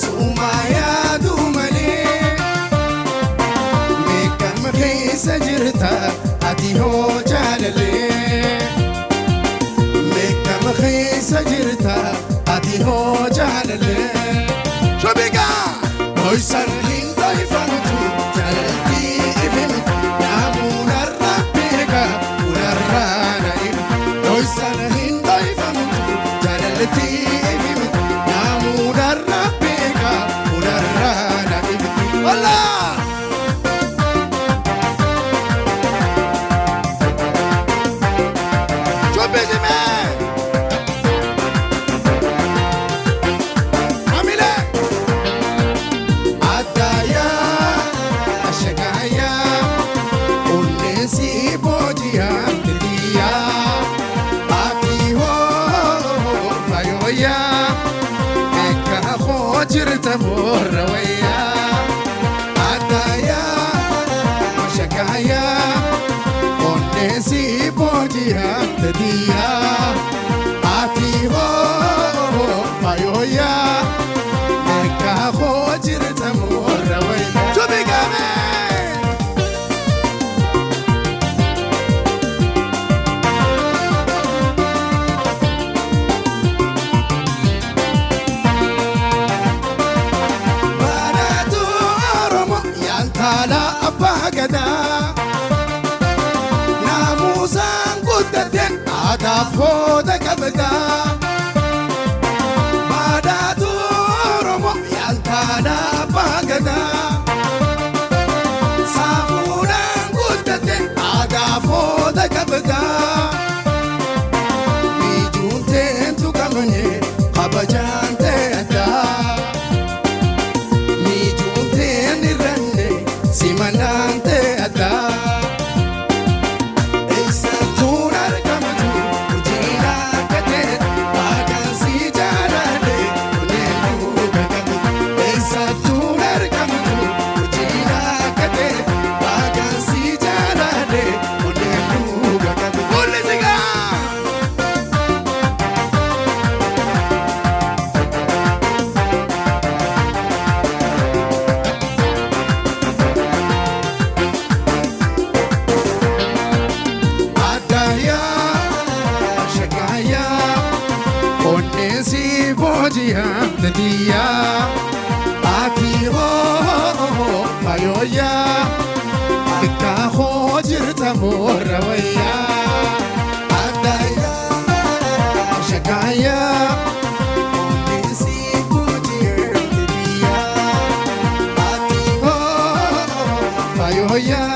Sumaa yaaduu malee meeqama keessa jirta ati hoo jaalalee meeqama keessa jirta ati hoo jaalalee. Shubigaa! Dhoysan hin dhoyfamtu jaalaltii ifimtu naamuunarra beeka unarraa na hima. Dhoysan hin dhoyfamtu jaalaltii ifimtu naamuunarra beeka unarraa na hima. Walaa! Shubbisime! Amile! Addayaa ashagayaa onneensi booji'amte xiyyaa ati hoo fayooyaa eekka hoo jirta boorra wayyaa addayaa ashagayaa onneensi booji'amte xiyyaa ati hoo fayooyaa. Eekka hoo jirta boorra wayyaa. Tubigame! Baadhaatu Oromoo yaaltaalaa abbaa gadaa. Naamusaan guddate aadaaf hooda qabdaa. Baadhaatu Oromoo yaaltaalaa abbaa gadaa. Saafuudhaan guddate aadaaf hooda qabdaa. Miijuun teentu qabne kabajaan ta'e addaa. Miijuun teen irranne simannaan ta'e addaa. Eessattuun argamtu hojiin akka ta'e waaqaan si jaaladhe kunneen duuba qabdu. Eessattuun argamtu hojiin akka ta'e waaqaan si jaaladhe kunneen duuba qabdu. Mul'isigaa! Addayaa shagaayaa onneensi booji'amte xiyyaa ati hoo fayooyaa akka hoo jirta boorra wayyaa addayaa shagaayaa onneensi booji'amte xiyyaa ati hoo fayooyaa.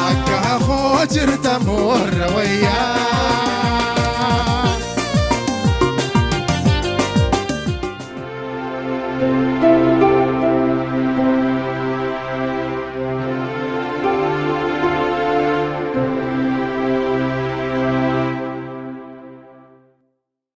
Akka hoo jirta moorra wayyaa.